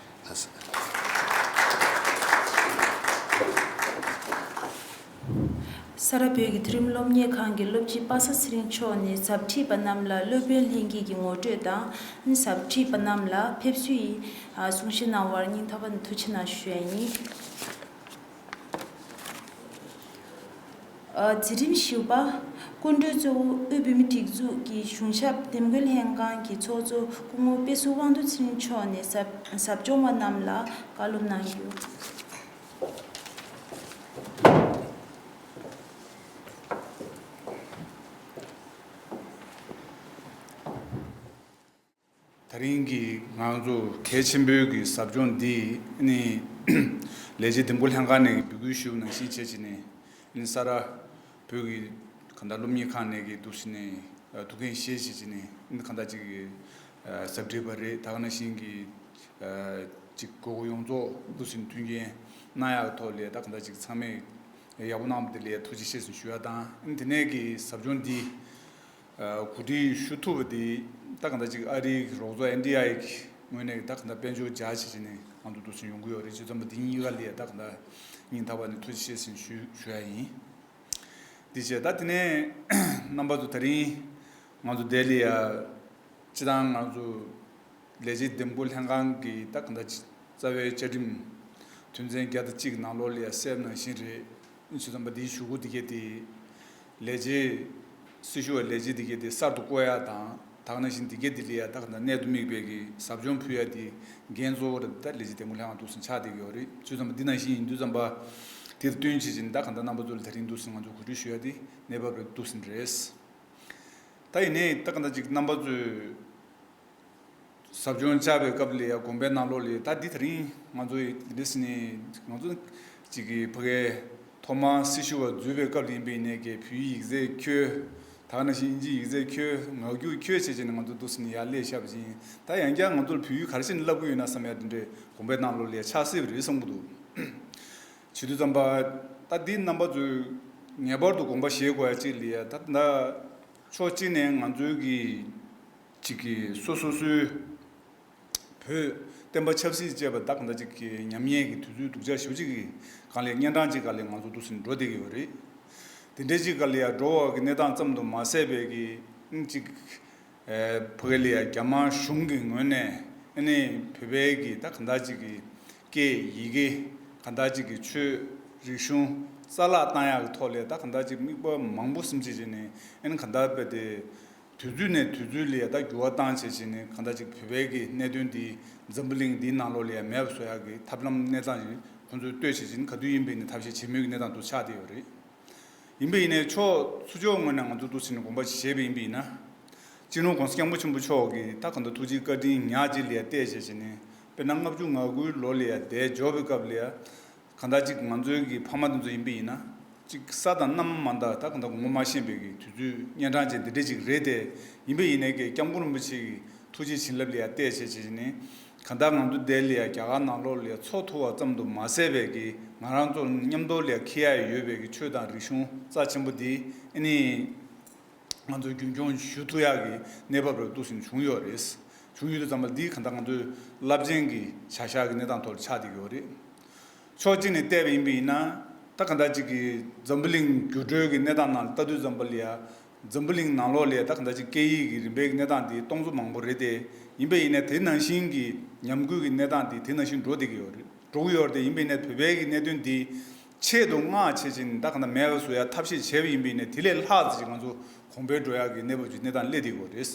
ལགས་སོ། ས་རཱ་བོད་ཀྱི་མཐོ་རིམ་སློབ་གཉེར་ཁང་གི་སློབ་སྤྱི་པ་སངས་ཚེ་རིང་མཆོག་ནས་ཟབ་ཁྲིད་པ་རྣམས་ལ་སློབ་དཔོན་ལྷན་རྒྱས་ཀྱི་ངོ་སྤྲོད་དང་ཟབ་ཁྲིད་པ་རྣམས་ལ་ཕེབས་བསུ་ཡི་གསུང་བཤད་གནང་བར་སྙིང་ཐག་པ་ནས་ཐུགས་རྗེ་གནང་ཞུ་ཡ་ཡིན། འཛིན་རིམ་བཞི་པ། སྐུ་མགྲོན་གཙོ་བོ་དབུས་བོད་མིའི་སྒྲིག་འཛུགས་ཀྱི་གཞུང་ཞབས་འདེམས་བསྐོའི་ལྷན་ཁང་གི་ཚོགས་གཙོ་སྐུ་ངོ་དཔེ་ཟུར་དབང་འདུས་ཚེ་རིང་མཆོག་ནས་ཟབ་ཟབ་སྦྱོང་བ་རྣམས་ལ་བཀའ་སློབ་གནང་རྒྱུ། ད་རིང་གི་ང་ཚོ་གལ་ཆེན་པོའི་གི་ཟབ་སྦྱོང་འདི་ནི་ལས་བྱེད་འདེམས་བསྐོ་ལྷན་ཁང་ནས་འབོད་སྐུལ་ཞུས་པ་ནང་བཞིན་བྱས་བྱས་ནས་ནི་ས་རཱ་བོད་ཀྱི་གང་ལྟར་སློབ་གཉེར་ཁང་ནས་གི་འདུག་ཟེར་ནས་ཐུགས་འགན་བཞེས་བྱས་བྱས་ནས་ནི་གང་ལྟར་ཅིག་གི་ཟབ་ཁྲིད་པ་རེད། ད་ག་ནང་བཞིན་གི་ཅིག་གོ་སྐབས་ཡོངས་རྫོགས་འདུག་ཟེར་ནས་མཐུན་རྐྱེན་གནང་ཡག་ཐོག་ལས་ད་གང་ལྟར་ཅིག་ཚང་མས་ཡག་པོ་གནང་བ་དེ་ལ་ཐུགས་རྗེ་ཆེ་ཟེར་ཞུ་ཡ་དང་། དེ་ནས་ཀྱི་ཟབ་སྦྱོང་འདི་གོ་སྒྲིག་ཞུ་ཐུབ་པ་དེ་ད་ག་འདྲ་ཅིག་ཨ་རིའི་རོགས་ཚོགས་ཨེན་ཌི་ཨའི་གི་ངོས་ནས་ད་ག་འདྲ་དཔལ་འབྱོར་སྦྱར་བྱས་བྱས་ནས་ང་ཚོ་འདུག་སེ་ཡོང་གི་ཡོད་རེད། བྱས་ཙང་འདི་གཉིས་ཀ་ལ་ད་ག་འདྲ་སྙིང་ཐག་པ་ནས་ཐུགས་རྗེ་ཆེ་ཟེར་ཞུ་ཞུ་ཡ་ཡིན། འདི་བྱས་ད་དེ་ནས་རྣམ་པ་ཚོ་ད་རིང་ང་ཚོ་འདི་ལ་ཡ་སྤྱི་བཏང་ང་ཚོ་ལས་བྱེད་འདེམས་བསྐོ་ལྷན་ཁང་གི་ད་ག་འདྲ་རྩ་བའི་བཅའ་ཁྲིམས་དོན་ཚན་བརྒྱ་དང་གཅིག་ནང་ལོགས་ལ་ཡ་གསལ་ནང་བཞིན་རེད། བྱས་ཙང་འདིའི་གཞུག་གུ་འདི་གས་དེ་ལས་བྱེད་སྲི་ཞུ་བ་ལས་བྱེད་འདི་གས་དེ་གསར་དུ་བསྐོ་ཡ་དང་ད་ག་ནང་བཞིན་འདི་གས་དེ་ལ་ཡ་ད་ག་འདྲ་གནད་དུ་དམིགས་པའི་གི་ཟབ་སྦྱོང་ཕུལ་ཡ་དེ་འགན་གཙོ་བོ་རེད། ད་ལས་བྱེད་འདེམས་བསྐོ་ལྷན་ཁང་འདུག་སེ་ཆགས་བསྡད་ཀྱི་ཡོད་རེད། བྱས་ཙང་འདི་ནང་བཞིན་ཡིན་དུས་ཙམ་པ་དེར་བསྟུན་བྱེད་ཅིང་ད་ག་འདྲ་རྣམ་པ་ཚོ་ལ་དེ་རིང་འདུག་སེ་ང་ཚོ་གོ་སྒྲིག་ཞུ་ཡ་དེ་གནས་བབ་རེད་འདུག་སེ་རེད། ད་ཡིན་ནའི་ད་ག་འདྲ་ཅིག་རྣམ་པ་ཚོས་ཟབ་སྦྱོང་བཅར་བའི་སྐབས་ལ་ཡ་དགོངས་པའི་ནང་ལོགས་ལ་ད་འདི་ད་རིང་ང་ཚོ་ཡི་འདི་འདྲ་ཟེར་ནས་ང་ཚོ་ཅིག་གི་ཕ་གའི་ཐོག་མར་སྲི་ཞུ་བ་འཛུལ་བའི་སྐབས་ལ་ཡིན་པ་ཡིན་ནའི་གི་བོད་ཡིག་རྩལ་ཁྱོན་ ད་ག་ནང་བཞིན་དབྱིན་ཇིའི་ཡིག་ཚད་ཁྱོད། ངག་རྒྱུགས་ཁྱོད་བྱས་བྱས་ནས་ང་ཚོ་འདུག་སེ་ནས་ཡར་སླེབས་བཞག་པ་ཅིག་ཡིན། ད་ཡང་བསྐྱར་ང་ཚོར་བོད་ཡིག་ག་རེ་བྱས་ནས་བསླབ་ཀྱི་ཡོད་ན་བསམ་ཡ་དེ་འདྲའི་དགོངས་པའི་ནང་ལོགས་ལ་ཡ་ཆགས་སྲིད་པ་རེད་བསམ་གྱི་འདུག། བྱེད་དུས་ཙམ་པ། ད་འདི་རྣམ་པ་ཚོས་ངེས་པར་དུ་དགོངས་པ་བཞེས་དགོས་ཡ་གཅིག་ལ་ཡ། ད་ད་ཕྱོགས་གཅིག་ནས་ང་ཚོའི་གི་གཅིག་གི་སོ་སོ་སོའི་བོད་བསྟན་པ་ཆབ་སྲིད་ཅེས་པ་ད་གང་འདྲ་ཅིག་གི་ཉམས་ཉེས་ཀྱི་དུས་ཚོད་སྡུག་ཅག་ཞེ་པོ་ཅིག་གི་སྒང་ལ་གཉན་འཕྲང་ཅིག་སྒང་ལ་ང་ཚོ་འདུག་སེ་འགྲོ་བསྡད་ཀྱི་ཡོད་རེད། དེ་འདྲའི་ཅིག་སྒང་ལ་ཡ་འགྲོ་བ་གི་གནས་སྟངས་ཙམ་དུ་མ་ཟད་པའི་གི་ཨང་ཅིག་ཨེ་ཕ་གི་ལ་ཡ་རྒྱ་དམར་གཞུང་གི་ངོས་ནས་ཨ་ནི་བོད་པའི་གི་ད་གང་འདྲ་ཅིག་གི་སྐད་ཡི་གེ། གང་འདྲ་ཅིག་གི་ཆོས་རིག་གཞུང་རྩ་བརླག་བཏང་ཡག་གི་ཐོག་ལ་ད་གང་འདྲ་ཅིག་དམིགས་པ་མང་པོ་སེམས་ཅན་བྱས་ནས་ཨ་ནི་གང་འདྲ་དཔེ་དེ་དུས་ཚོད་ནས་དུས་ཚོད་ལ་ཡ་ད་འགྱུར་བ་བཏང་བྱས་བྱས་ནས་གང་འདྲ་ཅིག་བོད་པའི་གི་གནད་དོན་འདི་འཛམ་བུ་གླིང་འདིའི་ནང་ལོགས་ལ་ཡ་མེད་པ་བཟོ་ཡག་གི་ཐབས་ལམ་གནས་སྟངས་ཤིག་ཁོང་ཚོས་བཏོད་བྱས་བྱས་ནས་ག་དུས་ཡིན་པའི་ནས་ཐབས་ཤེས་བྱེད་མུས་ཀྱི་གནས་སྟངས་དུ་ཆགས་བསྡད་ཡོད་རེད། ཡིན་པ་ཡིན་ནའི་ཕྱོགས་ཚུར་ཕྱོགས་ངོས་ནས་ང་ཚོ་འདུག་སེ་ནས་དགོངས་པ་བཞེས་པ་ཡིན་པ་ཡིན་ན། སྤྱི་ནོར་༸གོང་ས་༸སྐྱབས་མགོན་ཆེན་པོ་མཆོག་གིས་ད་གང་ལྟར་ཐུགས་རྗེ་བཀའ་དྲིན་ཉག་གཅིག་ལ་ཡ་བལྟས་བྱས་བྱས་ནས་དཔེར་ན་ལྔ་བཅུ་ང་དགུའི་ལོ་ལ་ཡ་འདས་འབྱོར་བའི་སྐབས་ལ་ཡ། གང་ལྟར་ཅིག་ང་ཚོའི་གི་ཕ་མ་དེ་ཚོ་ཡིན་པ་ཡིན་ན། ཅིག་ས་དང་གནམ་མ་འདྲ་ད་གང་ལྟར་ངོ་མ་ཤེས་པའི་གི་དུས་ཚོད་གཉན་འཕྲང་ཅན་འདི་འདྲ་ཅིག་རེད་དེ། ཡིན་པ་ཡིན་ནའི་གི་༸སྐྱབས་མགོན་རིན་པོ་ཆེ་གི་ཐུགས་རྗེ་བྱིན་རླབས་ལ་ཡ་བལྟས་བྱས་བྱས་ནས། གང་ལྟར་ང་ཚོ་འདི་ལ་ཡ་རྒྱ་གར་ནང་ལོགས་ལ་ཡ་འཚོ་ཐུབ་པ་ཙམ་དུ་མ་ཟད་པའི་གི་ང་རང་ཚོ་མཉམ་དུ་ལ་ཡ་འཁྱེར་ཡ་ཡོད་པའི་གི་ཆོས་དང་རིག་གཞུང་རྩ་ཆེན་པོ་འདི་ཨ་ནི། ང་ཚོས་རྒྱུན་འཁྱོངས་ཞུ་ཐུབ་ཡག་གི་གནས་བབ་རེ་འདུག་སེ་བྱུང་ཡོད་རེད། བྱུང་ཡོད་དུས་ཙམ་པ་འདི་གང་ལྟར་ང་ཚོའི་རླབས་ཆེན་གྱི་བྱ་གཞག་གི་གནས་སྟངས་ཐོག་ལ་ཆགས་བསྡད་ཀྱི་ཡོད་རེད། ཕྱོགས་གཅིག་ནས་བལྟས་པ་ཡིན་པ་ཡིན་ན། ད་གང་ལྟར་ཅིག་གི་འཛམ་བུ་གླིང་འགྱུར་འགྲོས་ཀྱི་གནས་སྟངས་ནང་ལ་ལྟ་དུས་ཙམ་པ་ལ་ཡ། འཛམ་བུ་གླིང་ནང་ལོགས་ལ་ཡ་ད་གང་ལྟར་ཅིག་སྐད་ཡིག་གི་རིམ་པའི་གནས་སྟངས་འདི་སྟོང་ཚོ་མང་པོ་རེད་དེ། ཡིན་པ་ཡིན་ནའི་དེ་ནང་བཞིན་གྱི་ཉམས་རྒུད་ཀྱི་གནས་སྟངས་འདི་དེ་ནང་བཞིན་འགྲོ་བསྡད་ཀྱི་ཡོད་རེད། འགྲོ་གི་ཡོད་རེད་དེ། ཡིན་པ་ཡིན་ནའི་བོད་པའི་གི་གནད་དོན་འདི་ཆེད་དུ་མངགས་བྱས་ཅིང་ད་གང་ལྟར་མེད་པ་བཟོ་ཡ་ཐབས་ཤེས་བྱས་པ་ཡིན་པ་ཡིན་ནའི་དེ་ལས་ལྷག་ཙམ་ཅིག་ང་ཚོ་གོང་འཕེལ་འགྲོ་ཡག་གི་གནས་བབ་ཅིག་གནས་སྟངས་སླེབས་བསྡད་ཡོད་རེད།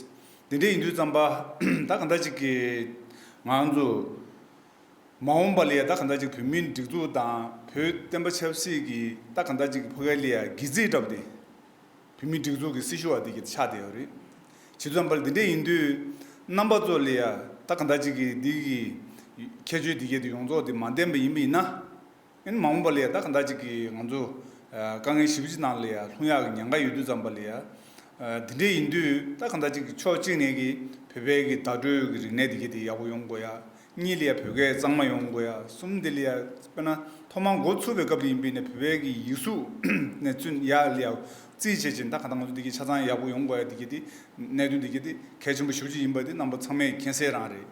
དེ་འདྲ་ཡིན་དུས་ཙམ་པ་ད་གང་ལྟར་ཅིག་གི་ང་ཚོ་མ་འོངས་པ་ལ་ཡ་ད་གང་ལྟར་ཅིག་བོད་མིའི་སྒྲིག་འཛུགས་དང་བོད་བསྟན་པ་ཆབ་སྲིད་ཀྱི་ད་གང་ལྟར་ཅིག་ཕ་གི་ལ་ཡ་སྒལ་ཚིགས་འདྲ་པོ་དེ་བོད་མིའི་སྒྲིག་འཛུགས་ཀྱི་སྲི་ཞུ་བ་དེ་གི་ཆགས་བསྡད་ཡོད་རེད། བྱས་ཙང་པ་ལ་དེ་འདྲ་ཡིན་དུས་རྣམ་པ་ཚོ་ལ་ཡ་ད་གང་ལྟར་ཅིག་གི་འདི་གི་ཁྱད་ཆོས་དེ་གི་དེ་ཡོངས་རྫོགས་དེ་མ་ལྡན་པ་ཡིན་པ་ཡིན་ན། ཨ་ནི་མ་འོངས་པ་ལ་ཡ་ད་གང་ལྟར་ཅིག་གི་ང་ཚོ་ཨ་དཀའ་ངལ་ཞེ་པོ་ཅིག་ནང་ལ་ཡ་ལྷུང་ཡག་གི་ཉེན་ཁ་ཡོད་དུས་ཙམ་པ་ལ་ཡ། ཨ་དེ་འདྲ་ཡིན་དུས་ད་གང་ལྟར་ཅིག་གི་ཕྱོགས་གཅིག་ནས་གི་བོད་པའི་གི་བརྡ་སྤྲོད་ཀྱི་རིག་གནས་དེ་གི་དེ་ཡག་པོ་ཡོང་དགོས་ཡ། གཉིས་ལ་ཡ་བོད་སྐད་གཙང་མ་ཡོང་དགོས་ཡ། གསུམ་དེ་ལ་ཡ་དཔེར་ན་ཐོག་མར་འགོ་ཚུགས་པའི་སྐབས་ལ་ཡིན་པ་ཡིན་ནའི་བོད་པའི་གི་ཡིག་གཟུགས་ནས་བཙུན་ཡག་ལ་ཡ་རྩིས་བྱེད་ཅིང་ད་གང་ལྟར་ང་ཚོ་དེ་གི་ཆ་ཚང་ཡག་པོ་ཡོང་དགོས་ཡ། དེ་གི་དེ་གནད་དོན་དེ་གི་དེ་གལ་ཆེན་པོ་ཞེ་པོ་ཅིག་ཡིན་པ་དེ་རྣམ་པ་ཚང་མས་མཁྱེན་གསལ་རང་རེད།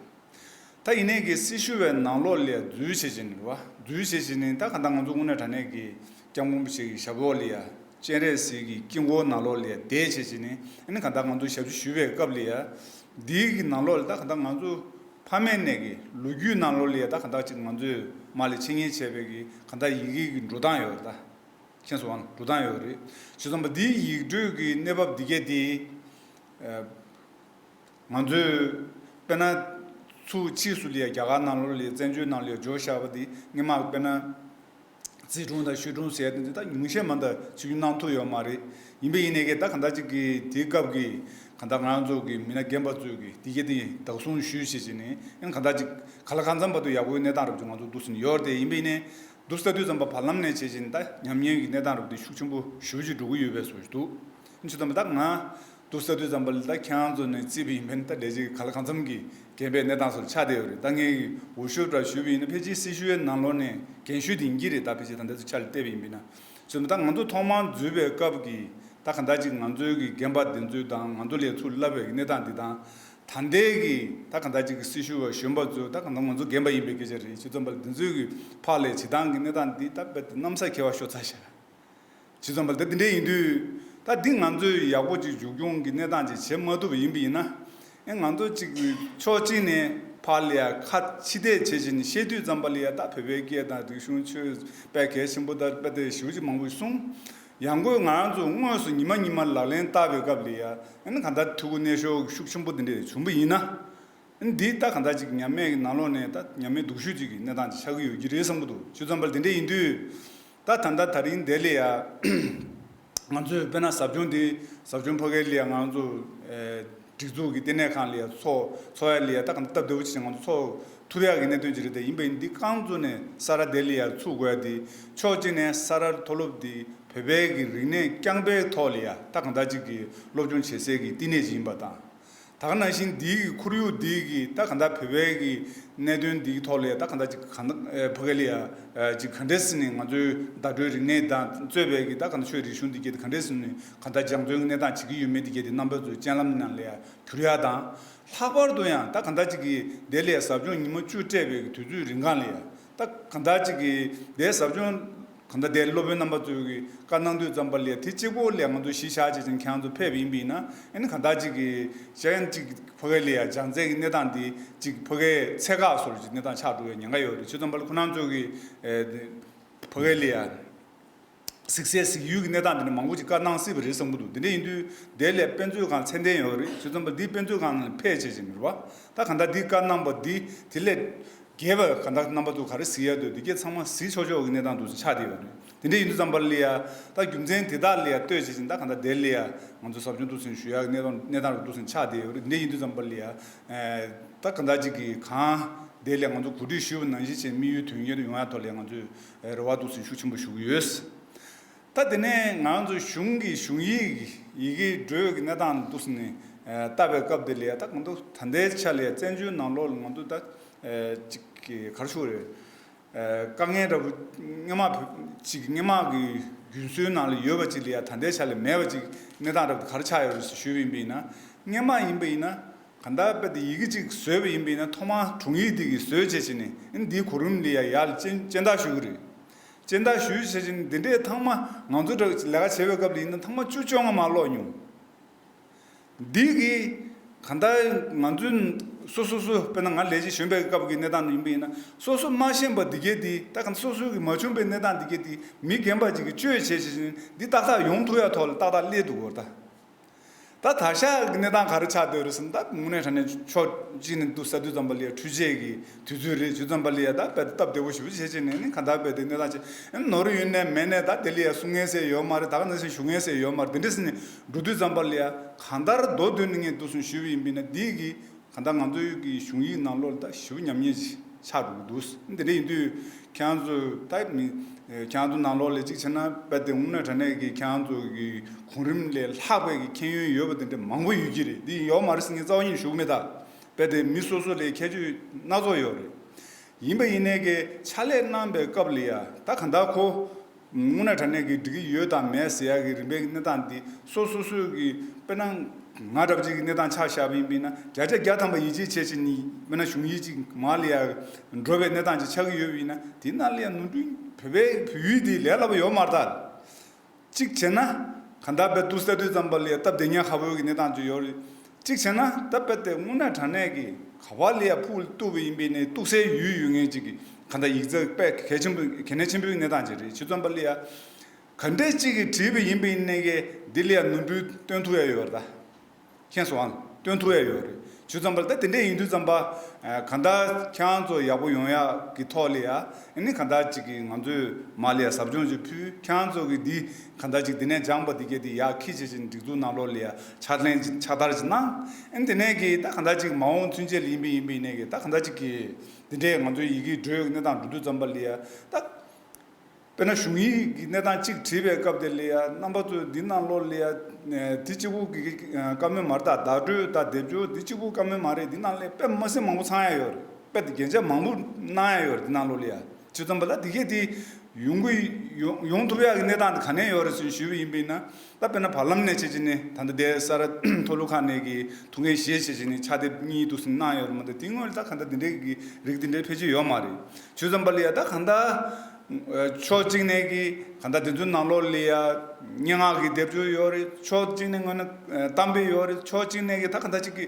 ད་ཡིན་ནའི་གི་སྲི་ཞུ་བའི་ནང་ལོགས་ལ་ཡ་འཛུལ་བྱེད་ཅིང་རེད་བ། འཛུལ་བྱེད་ཅིང་ནི་ད་གང་ལྟར་ང་ཚོ་དངོས་གནས་དྲང་གནས་ཀྱི་སྐྱབས་མགོན་རིན་པོ་ཆེ་གི་ཞབས་འོག་ལ་ཡ་སྤྱན་རས་གཟིགས་ཀྱི་དཀྱིལ་འཁོར་ནང་ལོགས་ལ་ཡ་བསྡད་བྱེད་ཅིང་ནི་ཨ་ནི་གང་ལྟར་ང་ཚོ་ཞབས་ཕྱི་ཞུ་བའི་སྐབས་ལ་ཡ། འདིའི་གི་ནང་ལོགས་ལ་ད་གང་ལྟར་ང་ཚོ་ཕ་མེས་ནས་གི་ལོ་རྒྱུས་ནང་ལོགས་ལ་ཡ་ད་གང་ལྟར་ཅིག་ང་ཚོས་མ་ལ་འཆད་ཉན་བྱས་པའི་གི་གང་ལྟར་ཡི་གེ་གི་འགྲོ་སྟངས་ཡོད་རེད་ད། མཁྱེན་སོང་ཨ། འགྲོ་སྟངས་ཡོད་རེད། བྱས་ཙང་པ་འདིའི་ཡིག་འབྲུ་གི་གནས་བབ་འདི་གས་དེ། ཨ་ང་ཚོས་དཔེར་ན་ཚུར་ཕྱིས་སུ་ལ་ཡ་རྒྱ་གར་ནང་ལོགས་ལ་ཡ་བཙན་བྱོལ་ནང་ལ་ཡ་འབྱོར་བཞག་པ་འདི་སྔོན་མ་དཔེར་ན་རྩིས་དྲུང་དང་ཤོག་དྲུང་ཟེར་ཡ་དེ་འདི་ད་ཉུང་ཤས་མ་གཏོགས་ཆིབས་བསྒྱུར་གནང་ཐུབ་ཡོད་མ་རེད། ཡིན་པ་ཡིན་ནའི་གི་ད་གང་ལྟར་ཅིག་གི་དེའི་སྐབས་ཀྱི་གང་ལྟར་ང་རང་ཚོ་གི་མི་སྣ་རྒན་པ་ཚོས་གི་དེ་གས་དེ་བདག་བཟུང་ཞུས་བྱས་བྱས་ནས་ཨ་ནི་གང་ལྟར་ཅིག་གང་ལ་གང་འཚམ་བར་དུ་ཡག་པོའི་གནས་སྟངས་རབ་ཅིག་ང་ཚོ་འདུག་ཟིན་ཡོད་རེད་དེ། ཡིན་པ་ཡིན་ནའི། འདུག་ལྟ་དུས་ཙམ་པ་བར་ལམ་ནས་བྱེད་བཞིན་ད་ཉམས་ཉེས་ཀྱི་གནས་སྟངས་རབ་དེ་ཤུགས་ཆེན་པོ་ཞེ་པོ་ཅིག་འགྲོ་གི་ཡོད་པའི་བཟོ་ཞིག་འདུག། ཕྱི་ཙམ་པ་ད་ང་འདུག་ལྟ་དུས་ཙམ་པ་ལ་ད་ཁྱེད་རང་ཚོ་ནས་རྩིས་པ་ཡིན་ཕན་ད་ལས་བྱེད་ག་ལ་གང་འཚམ་གྱི་རྒན་པའི་གནས་སྟངས་སུ་ཆགས་བསྡད་ཡོད་རེད། ད་ངས་འུ་ཤོབ་འདྲ་ཞུས་པ་ཡིན་ན་ཕལ་ཆེར་སྲི་ཞུའི་ནང་ལོགས་ནས་རྒན་ཤོས་དེ་ཡིན་གྱི་རེད། ད་ཕལ་ཆེར་ད་ལྟ་ཚོ་ཆ་ལ་བལྟས་པ་ཡིན་པ་ཡིན་ན། ཕྱི་ཙམ་པ་ད་ང་ཚོ་ཐོག་མར་འཛུལ་བའི་སྐབས་ཀྱི་ད་གང་ལྟར་ཅིག་ང་ཚོའི་གི་རྒན་པ་འདི་ཚོའི་དང་ང་ཚོ་ལས་ཚུར་བསླབ་པའི་གནས་སྟངས་འདི་དང་། ད་ལྟའི་གི་ད་གང་ལྟར་ཅིག་གི་སྲི་ཞུ་བ་གཞོན་པ་ཚོ་ད་གང་ལྟར་ང་ཚོ་རྒན་པ་ཡིན་པའི་སྐད་ཆ་རེད། ཕྱི་ཙམ་པ་ལ་འདི་ཚོའི་གི་ཕར་ལས་བྱེད་སྟངས་ཀྱི་གནས་སྟངས་འདི་ད་རྦད་དེ་གནམ་ས་ཁྱད་པར་ཤོར་ཚར་ཤག། ཕྱི་ཙམ་པ་ལ་ད་འདི་འདྲ་ཡིན་དུས་ད་འདི་ང་ཚོས་ཡག་པོ་ཅིག་མཇུག་སྐྱོང་གི་གནས་སྟངས་ཅིག་བྱེད་མ་ཐུབ་པ་ཡིན་པ་ཡིན་ན། ཨེ་ང་ཚོ་ཅིག་ཕྱོགས་གཅིག་ནས་ཕར་ལ་ཡ་ཁ་ཕྱི་བལྟས་བྱེད་བཞིན་བཤད་དུས་ཙམ་པ་ལ་ཡ་ད་བོད་པའི་སྐད་དང་རིག་གཞུང་ཆོས་དཔེ་གལ་ཆེན་པོ་ད་དཔེ་དེ་ཞེ་པོ་ཅིག་མང་པོ་གསུངས། ཡང་སྒོས་ང་རང་ཚོ་དངོས་སུ་ཉི་མ་ཉི་མ་ལག་ལེན་བསྟར་བའི་སྐབས་ལ་ཡ་ཨ་ནི་གང་ལྟར་ཕྲུ་གུ་གནས་ཤོར་ཤུགས་ཆེན་པོ་འདི་འདྲ་བྱུང་པ་ཡིན་ན། ཨ་ནི་འདི་ད་གང་ལྟར་ཅིག་ཉམས་མེད་ཀྱི་ནང་ལོགས་ནས་ད་ཉམས་མེད་སྡུག་ཤོས་ཅིག་གི་གནས་སྟངས་ཅིག་ཆགས་ཀྱི་ཡོད་ཀྱི་རེད་བསམ་གྱི་འདུག། བྱས་ཙང་པ་ལ་དེ་འདྲ་ཡིན་དུས་ད་ད་ལྟ་ད་རིང་འདི་ལ་ཡ་ང་ཚོས་དཔེར་ན་ཟབ་སྦྱོང་འདི་ཟབ་སྦྱོང་ཕ་གི་ལ་ཡ་ང་ཚོ་ཨེ་སྒྲིག་འཛུགས་ཀྱི་ལྟེ་གནས་ཁང་ལ་ཡ་ཚོགས་ཚོགས་ཡ་ལ་ཡ་ད་གང་ལྟར་སྟབས་བདེ་པོ་ཅིག་ང་ཚོ་ཚོགས། ཐུབ་ཡག་གི་གནད་དོན་ཅིག་རེད་དེ། ཡིན་པ་ཡིན་འདི་རྐང་བཙུགས་ནས་ས་ར་དེ་ལ་ཡ་ཚུགས་དགོས་ཡ་དེ། ཕྱོགས་གཅིག་ནས་ས་ར་མཐོ་སློབ་དེ་བོད་པའི་གི་རིག་གནས་རྐྱང་པའི་ཐོག་ལ་ཡ་ད་གང་ལྟར་ཅིག་གི་སློབ་སྦྱོང་བྱེད་སའི་གི་བསྟི་གནས་ཅིག་ཡིན་པ་དང་། ད་ག་ནང་བཞིན་འདིའི་གི་ཁོར་ཡུག་འདིའི་གི་ད་གང་ལྟར་བོད་པའི་གི་གནད་དོན་འདིའི་ཐོག་ལ་ཡ་ད་གང་ལྟར་ཅིག་གང་ལྟར་ཕ་གི་ལ་ཡ་ཅིག་ག་འདྲས་ཟེར་ནས་ང་ཚོའི་བརྡ་སྤྲོད་རིག་གནས་དང་གཙོས་པའི་གི་ད་གང་ལྟར་ཆོས་རིག་གཞུང་འདི་གས་དེ་ག་འདྲས་ཟེར་ནས་གང་ལྟར་སྦྱང་བརྩོན་གི་གནས་སྟངས་བྱེད་ཀྱི་ཡོད་མེད་འདི་གས་དེ་རྣམ་པ་ཚོའི་སྤྱན་ལམ་ནང་ལ་ཡ་གྱུར་ཡ་དང་། ལྷག་པར་དུ་ཡང་ད་གང་ལྟར་ཅིག་གི་དེ་ལ་ཡ་ཟབ་སྦྱོང་ཉིན་མོ་བཅུ་སྤྲད་པའི་དུས་ཚོད་རིང་གང་ལ་ཡ་ད་གང་ལྟར་ཅིག་གི་དེ་ཟབ་སྦྱོང་གང་ལྟར་དེ་སློབ་དཔོན་རྣམ་པ་ཚོས་གི་བཀའ་གནང་དུས་ཙམ་པ་ལ་ཡ་དེ་གཅིག་པོ་ལ་ཡ་ང་ཚོ་གཞི་བཞག་བྱས་ཅིང་ཁྱེད་རང་ཚོ་ཕེབས་ཡིན་པ་ཡིན་ན། ཨ་ནི་གང་ལྟར་ཅིག་གི་གཞན་ཅིག་ཕ་གི་ལ་ཡ་སྦྱང་ཚན་གི་གནས་སྟངས་འདི་ཅིག་ཕ་གིའི་ཚད་བཀག་སོར་ཅིག་གནས་སྟངས་ཆགས་འགྲོ་བའི་ཉེན་ཁ་ཡོད་རེད། བྱས་ཙམ་པ་ལ་ཁོ་རང་ཚོ་གི་ཨེ་ཕ་གི་ལ་ཡ་གཟིགས་སའི་གཟིགས་ཡུལ་གྱི་གནས་སྟངས་འདི་ནི་མང་པོ་ཅིག་བཀའ་གནང་སྲིད་པ་རེད་བསམ་གྱི་འདུག་དེ་འདྲ་ཡིན་དུས་དེ་ལ་དཔེ་མཛོད་ཁང་ཚད་ལྡན་ཡོད་རེད། བྱས་ཙམ་པ་འདི་དཔེ་མཛོད་ཁང་ནང་ཕེབས་བྱས་ཅིག་མི་རུ་བ་ད་གང་ལྟར་འདི་བཀའ་གནང་པ་འདི་དེ་ལས་རྒྱས་པ་གང་ལྟར་རྣམ་པ་ཚོ་ག་རེ་གཟིགས་ཡ་འདོད་འདི་གས་ཚང་མ་གཟིགས་ཆོག་ཆོག་གི་གནས་སྟངས་འདུག་ཆགས་བསྡད་ཡོད་རེད། དེ་འདྲ་ཡིན་དུས་ཙམ་པ་ལ་ཡ་ད་རྒྱུ་མཚན་དེ་དག་ལ་ཡ་ལྟོས་བྱས་ཅིག་ད་གང་ལྟར་དེ་ལ་ཡ་ང་ཚོ་ཟབ་སྦྱོང་འདུག་ཟིན་ཞུ་ཡ་གི་གནས་སྟངས་འདུག་ཟིན་ཆགས་བསྡད་ཡོད་རེད། དེ་འདྲ་ཡིན་དུས་ཙམ་པ་ལ་ཡ་ད་གང་ལྟར་ཅིག་གི་གང་དེ་ལ་ང་ཚོ་གོ་སྒྲིག་ཞུས་པ་ནང་བཞིན་བྱས་དམིགས་ཡུལ་དོན་འཁྱོལ་ཡོང་ཡ་ཐོག་ལ་ང་ཚོས་རེ་བ་འདུག་ཟིན་ཤུགས་ཆེན་པོ་ཞུ་གི་ཡོད། ད་དེ་ནས་ང་ཚོ་གཞུང་གི་གཞུང་ཡིག་ཡི་གེ་འགྲོས་ཀྱི་གནས་སྟངས་འདུག་ཟིན་ནས་ལྟ་བའི་སྐབས་དེ་ལ་ཡ་ད་ང་ཚོ་ད་ལྟའི་ཆ་ལ་ཡ་བཙན་བྱོལ་ནང་ལོགས་ལ་ང་ཚོ་ད་ཅིག་གི་ག་རེ་ཞུ་དགོས་རེད། དཀའ་ངལ་འདྲ་པོ་སྔོན་མ་ཅིག་སྔོན་མ་གི་རྒྱུན་སྲོལ་ནང་ལ་ཡོད་པ་ཅིག་ལ་ཡ་ད་ལྟའི་ཆ་ལ་མེད་པ་ཅིག་གནས་སྟངས་འདྲ་པོ་ག་རེ་ཆགས་ཡོད་རེད་ཞུས་པ་ཡིན་པ་ཡིན་ན། སྔོན་མ་ཡིན་པ་ཡིན་ན་གང་ལྟར་དཔེ་དེ་ཡི་གེ་ཅིག་བཟོས་པ་ཡིན་པ་ཡིན་ན་ཐོག་མར་དྲུང་ཡིག་དེ་གིས་བཟོས་བྱས་བྱས་ནས་ཨ་ནི་འདིའི་གོ་རིམ་ལ་ཡ་ཡར་ལ་སྤྱན་སྤྱན་བསྟར་ཞུ་གི་རེད། སྤྱན་བསྟར་ཞུས་བྱས་བྱས་ནས་འདི་འདྲའི་ཚང་མ་ང་ཚོ་འདྲ་ལས་ཀ་བྱེད་པའི་སྐབས་ལ་ཡིན་ན་ཚང་མ་བཅུ་བཅོ་ལྔ་མར་ཀློག་མྱོང་། འདི་གི་གང་ལྟར་ང་ཚོས་སོ་སོ་སོ་དཔེར་ན་ང་ལས་བྱེད་གཞོན་པའི་སྐབས་ཀྱི་གནས་སྟངས་ཡིན་པ་ཡིན་ན་སོ་སོ་མ་ཤེས་པ་འདི་གས་འདི་ད་གང་སོ་སོ་གི་མ་བྱུང་པའི་གནས་སྟངས་འདི་གས་འདི་མི་རྒན་པ་ཅིག་གིས་བཅོས་བྱས་བྱས་བྱས་འདི་ཏག་ཏག་ཡོང་ཐུབ་ཡ་ཐོག་ལ་ཏག་ཏག་སླེབས་འདུག་གོ་ད། ད་ད་ཆ་གི་གནས་སྟངས་ག་རེ་ཆགས་བསྡད་རེད་ཟེར་ན་ད་དངོས་གནས་དྲང་གནས་ཕྱོགས་གཅིག་ནས་འདུག་ས་དུས་ཙམ་པ་ལ་ཡ་འཕྲུལ་ཆས་ཀྱི་དུས་ཚོད་རེད། དུས་ཙམ་པ་ལ་ཡ་ད་དཔེ་སྟབས་བདེ་པོ་ཞེ་པོ་ཅིག་བྱས་བྱས་ནས་ནི་གང་ལྟར་དཔེ་དེ་གནས་སྟངས་ཅིག་ནོར་ཡོད་ནས་མེད་ནས་ད་དེ་ལ་ཡ་གསུང་མཁན་ཟེར་ཡོད་མ་རེད། ད་ག་ནང་བཞིན་ཞུ་མཁན་ཟེར་ཡོད་མ་རེད། དེ་འདྲ་ཟེར་ནས་འགྲོ་དུས་ཙམ་པ་ལ་ཡ་གང་ལྟར་མདོར་བསྡུས་ནས་ངས་འདུག་སེ་ཞུས་པ་ཡིན་པས་ན་འདི་གི་གང་ལྟར་ང་ཚོའི་གི་གཞུང་ཡིག་ནང་ལོགས་ལ་ད་ཞེ་པོ་ཉམས་ཉེས་ཆགས་འགྲོ་གི་འདུག་འདི་འདྲ་ཡིན་དུས་ཁྱེད་རང་ཚོ་ད་མི་ཁྱེད་རང་ཚོ་ནང་ལོགས་ལ་གཅིག་བྱས་ན་དཔེ་དེ་དངོས་གནས་དྲང་གནས་ཀྱི་ཁྱེད་རང་ཚོ་གི་གོང་རིམ་ལས་ལྷག་པའི་གི་མཁྱེན་ཡོན་ཡོད་པ་དེ་འདྲ་མང་པོ་ཡོད་ཀྱི་རེད། འདི་ཡོད་མ་རེད་ཟེར་ངས་རྩ་བ་ཉིད་ཞུ་གི་མེད་ད། དཔེ་དེ་མི་སོ་སོ་ལ་ཁྱད་ཆོས་སྣ་ཚོགས་ཡོད་རེད། ཡིན་པ་ཡིན་ནའི་གི་ཕྱག་ལས་གནང་པའི་སྐབས་ལ་ཡ་ད་གང་ལྟར་ཁོ་དངོས་གནས་དྲང་གནས་ཀྱི་འགྲིག་གི་ཡོད་དང་མེད་ཟེར་ཡ་གི་རིམ་པའི་གནས་སྟངས་འདི་སོ་སོ་སོའི་གི་དཔེར་ན་ང་འདྲ་པོ་ཅིག་གི་གནས་སྟངས་ཆ་བཞག་པ་ཡིན་པས་ན་བརྒྱ་ཆ་བརྒྱ་ཐམ་པ་ཡིད་ཆེས་བྱས་བྱས་ནི་དཔེར་ན་གཞུང་ཡིག་ཅིག་མར་ལ་ཡ་འགྲོ་བའི་གནས་སྟངས་ཅིག་ཆགས་ཀྱི་ཡོད་པ་ཡིན་ན་དེ་ནང་ལ་ཡ་ནོར་འཁྲུལ་བོད་པའི་བོད་ཡིག་འདི་ལས་སླ་པོ་ཡོད་མ་རེད་ད། གཅིག་བྱས་ན་གང་ལྟར་དཔེ་འདུག་སེ་ལྟ་དུས་ཙམ་པ་ལ་ཡ་སྟབས་བདེ་ཉག་ཁ་པོའི་གི་གནས་སྟངས་ཅིག་ཡོད་རེད། གཅིག་བྱས་ན་ད་དཔེ་དེ་དངོས་གནས་དྲང་གནས་ཀྱི་ག་བ་ལ་ཡ་ཕུགས་ལ་གཏུགས་པ་ཡིན་པས་ནས་གཏུགས་སའི་ཡུལ་ཡོད་མཁན་ཅིག་གི་གང་ལྟར་ཡིག་ཚགས་དཔེ་གལ་ཆེན་པོ་གལ་གནད་ཆེན་པོའི་གནས་སྟངས་ཅིག་རེད། བྱས་ཙམ་པ་ལ་ཡ་ག་འདྲས་ཅིག་གིས་བྲིས་པ་ཡིན་པས་ནས་ཀྱི་འདི་ལ་ཡ་ནོར་འཁྲུལ་སྟོན་ཐུབ་ཡ་ཡོད་རེད་ད། མཁྱེན་སོང་ཨང་། སྟོན་ཐུབ་ཡ་ཡོད་རེད། བྱས་ཙམ་པ་ལ་ད་དེ་འདྲས་ཡིན་དུས་ཙམ་པ། ཨ་གང་ལྟར་ཁྱེད་རང་ཚོ་ཡག་པོ་ཡོང་ཡག་གི་ཐོག་ལ་ཡ། ཨ་ནི་གང་ལྟར་ཅིག་གི་ང་ཚོས་མར་ལ་ཡ་ཟབ་སྦྱོང་ཅིག་ཕུལ། ཁྱེད་རང་ཚོ་གི་འདི་གང་ལྟར་ཅིག་འདི་ནས་སྦྱངས་པ་འདི་གས་འདི་ཡར་འཁྱེར་བྱས་ཅིག་སྒྲིག་འཛུགས་ནང་ལོགས་ལ་ཡ་ཕྱག་ལེན་ཅིག་ཕྱག་བསྟར་ཅིག་གནང་། ཨ་ནི་དེ་ནས་གི་ད་གང་ལྟར་ཅིག་མ་འོངས་ཚུན་ཆད་ལ་ཡིན་པ་ཡིན་པ་ཡིན་ནས་གི་ད་གང་ལྟར་ཅིག་གི་འདི་འདྲས་ང་ཚོའི་ཡི་གེ་འགྲོས་གནས་སྟངས་འགྲོ་དུས་ཙམ་པ་ལ་ཡ་ད། དཔེར་ན་གཞུང་ཡིག་གི་གནས་སྟངས་གཅིག་བྲིས་པའི་སྐབས་དེ་ལ་ཡ་རྣམ་པ་ཚོས་འདི་ནང་ལོགས་ལ་ཡ་དེ་གཅིག་པུ་གི་བཀའ་མོལ་མ་རེད་ད། བརྡ་སྤྲོད་དང་སྡེབ་སྦྱོར་འདི་གཅིག་པུ་བཀའ་མོལ་མ་རེད། འདི་ནང་ལ་དཔེ་མ་སྲིད་མང་པོ་ཚང་ཡ་ཡོད་རེད། དཔེ་དེ་རྒྱན་ཆ་མང་པོ་གནང་ཡ་ཡོད་རེད། འདི་ནང་ལོགས་ལ་ཡ་བྱས་ཙམ་པ་ལ་དེ་གས་དེ་ཡོང་གི་ཡོང་ཡོང་ཐུབ་ཡ་གི་གནས་སྟངས་དེ་ག་ནས་ཡོད་རེད་ཟེར་ཞུས་པ་ཡིན་པས་ན། ད་དཔེར་ན་བར་ལམ་ནས་བྱས་བྱས་ནས་ད་ལྟ་དེ་ས་ར་མཐོ་སློབ་ཁག་ནས་ཀྱི་ཐུགས་འགན་བཞེས་བྱས་བྱས་ནས་ཕྱག་དེབ་གཉིས་འདུག་སེ་གནང་ཡོད་རེད་མ་གཏོགས་དེ་སྔོན་ལ་ད་གང་ལྟར་དེ་འདྲའི་གི་རིགས་དེ་འདྲའི་ཕལ་ཆེར་ཡོད་མ་རེད། བྱས་ཙམ་པ་ལ་ཡ་ད་གང་ལྟར། ཕྱོགས་གཅིག་ནས་ཀྱི་གང་ལྟར་དེ་ཚོའི་ནང་ལོགས་ལ་ཡ་སྙན་ངག་གི་སྡེབ་སྦྱོར་ཡོད་རེད། ཕྱོགས་གཅིག་ནས་དངོས་གནས་གཏམ་དཔེ་ཡོད་རེད། ཕྱོགས་གཅིག་ནས་ཀྱི་ད་གང་ལྟར་གཅིག་གི་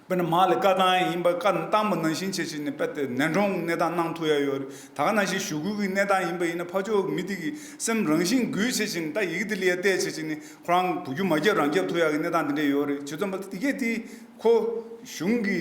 དཔེར་ན་མར་ལ་བཀའ་བཏང་ཡིན་པ་བཀའ་བཏང་པ་ནང་བཞིན་བྱེད་བཞིན་ནས་དཔེ་དེ་ནན་སྒྲོམ་གནས་སྟངས་གནང་ཐུབ་ཡ་ཡོད་རེད། ད་ག་ནང་བཞིན་ཞུ་སྐུལ་གྱི་གནས་སྟངས་ཡིན་པ་ཡིན་ན་ཕར་ཕྱོགས་མི་དེ་གི་སེམས་རང་བཞིན་འགུལ་བྱེད་བཞིན་ད་ཡི་གེ་དེ་ལ་ཡ་བལྟས་བྱེད་བཞིན་ནས་ཁོ་རང་གོ་རྒྱུ་མ་རྒྱབ་རང་རྒྱབ་ཐུབ་ཡ་གི་གནས་སྟངས་དེ་འདྲ་ཡོད་རེད། བྱས་ཙམ་པ་དེ་གས་དེ། ཁོ་གཞུང་གི་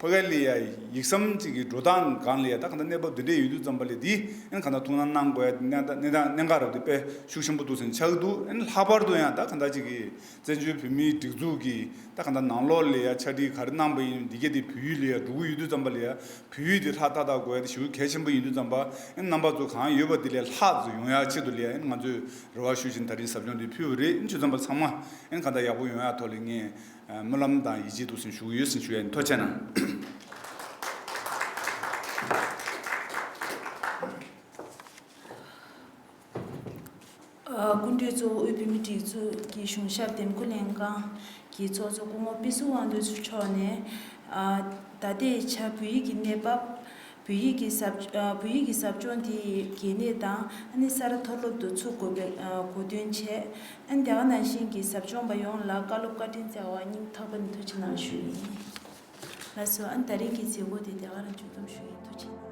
ཕ་གི་ལ་ཡ་ཡིག་ཟམ་གཅིག་གི་འགྲོ་སྟངས་སྒང་ལ་ཡ་ད་གང་ལྟར་གནས་བབ་འདི་འདྲས་ཡོད་དུས་ཙམ་པ་ལ་འདི་ཨ་ནི་གང་ལྟར་ཐུགས་སྣང་གནང་དགོས་ཡ་གནད་གནད་གནད་འགག་རབ་དེ་དཔེ་ཤུགས་ཆེན་པོ་འདུག་ཟེར་ཆགས་ཀྱི་འདུག་ཨ་ནི་ལྷག་པར་དུ་ཡང་ད་གང་ལྟར་གཅིག་གི་བཙན་བྱོལ་བོད་མིའི་སྒྲིག་འཛུགས་ཀྱི་ད་གང་ལྟར་ནང་ལོགས་ལ་ཡ་ཕྱག་བྲིས་ག་རེ་ གནང་བ་ཡིན། འདི་ག་དེ་བོད་ཡིག་ལ་ཡ་འགྲོ་གི་ཡོད་དུས་ཙམ་པ་ལ་ཡ་བོད་ཡིག་དེ་ཧྲ་ཏག་ཏག་དགོས་ཡ་དེ་ཞེ་པོ་གལ་ཆེན་པོ་ཡིན་དུས་ཙམ་པ། ཨ་ནི་རྣམ་པ་ཚོ་གང་ཡོད་པ་དེ་ལས་ལྷག་ཙམ་ཡོང་ཡ་ཆེད་དུ་ལ་ཡ། ཨ་ནི་ང་ཚོས་རེ་བ་ཞུ་བཞིན་ད་རིང་ཟབ་སྦྱོང་དེ་ཕུལ་བ་རེད། ཨ་ནི་ཆོས་ཚན་པ་ཚང་མ་ཨ་ནི་གང་ལྟར་ཡག་པོ་ཡོང་ཡ་ཐོག་ལ་ངས་སྨོན་ལམ་དང་ཡིད་ཆེས་འདུག་སེ་ཞུ་གི་ཡོད་ཟེར་ཞུ་ཡ་ཡིན། ཐུགས་རྗེ་གནང་། སྐུ་མགྲོན་གཙོ་བོ་དབུས་བོད་མིའི་སྒྲིག་འཛུགས་ཀྱི་གཞུང་ཞབས་འདེམས་བསྐོ་ལྷན་ཁང་གི་ཚོགས་གཙོ་སྐུ་ངོ་པི་སུ་དབང་འདུས་མཆོག་ནས། ད་ལྟའི་ཆར་བོད་ཡིག་གི་གནས་བབ། བོད་ཡིག་གི་ཟབ་བོད་ཡིག་གི་ཟབ་སྦྱོང་དེ་གལ་གནད་དང་། ཨ་ནི་ས་རཱ་མཐོ་སློབ་ཏུ་ཚུགས་དགོས་པའི་གོ་སྟོན་བྱས། ཨ་ནི་དེ་ག་ནང་བཞིན་གྱི་ཟབ་སྦྱོང་པ་ཡོངས་ལ་བཀའ་སློབ་བཀའ་དྲིན་སྩལ་བར་སྙིང་ཐག་པ་ནས་ཐུགས་རྗེ་གནང་ཞུ་ཡིན། ལགས་སོ། ཨ་ནི་ད་རིང་གི་མཛད་སྒོ་དེ་དེ་ག་རང་མཇུག་བསྡོམས་ཞུ་ཡིན། ཐུགས་རྗེ་གནང་།